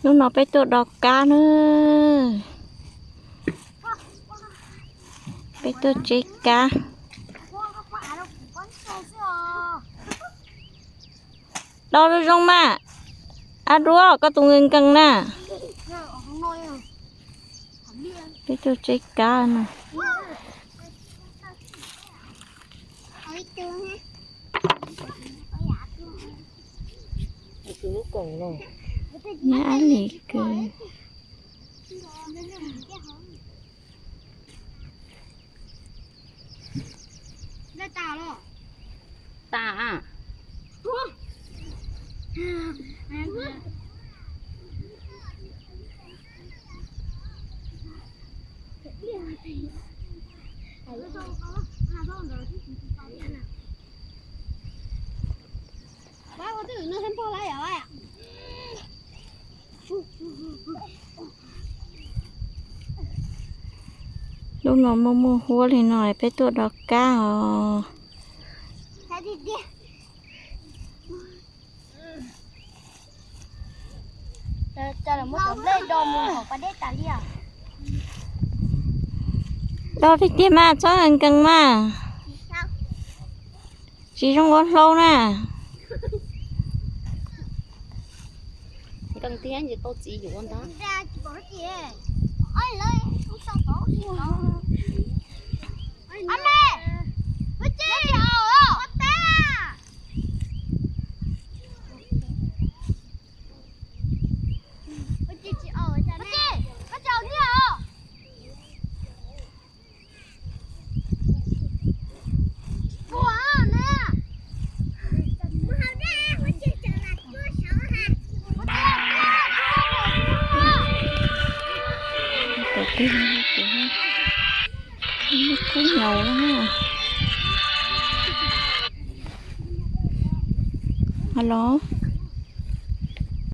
Hnub no peb tuaj do kab na. Peb tuaj tseb kab. Do zoo zoo mas. Ab Duab, koj tus nkees nkees na. Peb tuaj tseb kab no. Nyob ab li kawg. Lub no muaj muaj huab li no peb tuaj do kab os. Do tiag tiag mas, txhob nkees mas. Tsis zoo ua hlau na. Kub nyaus na. Alo.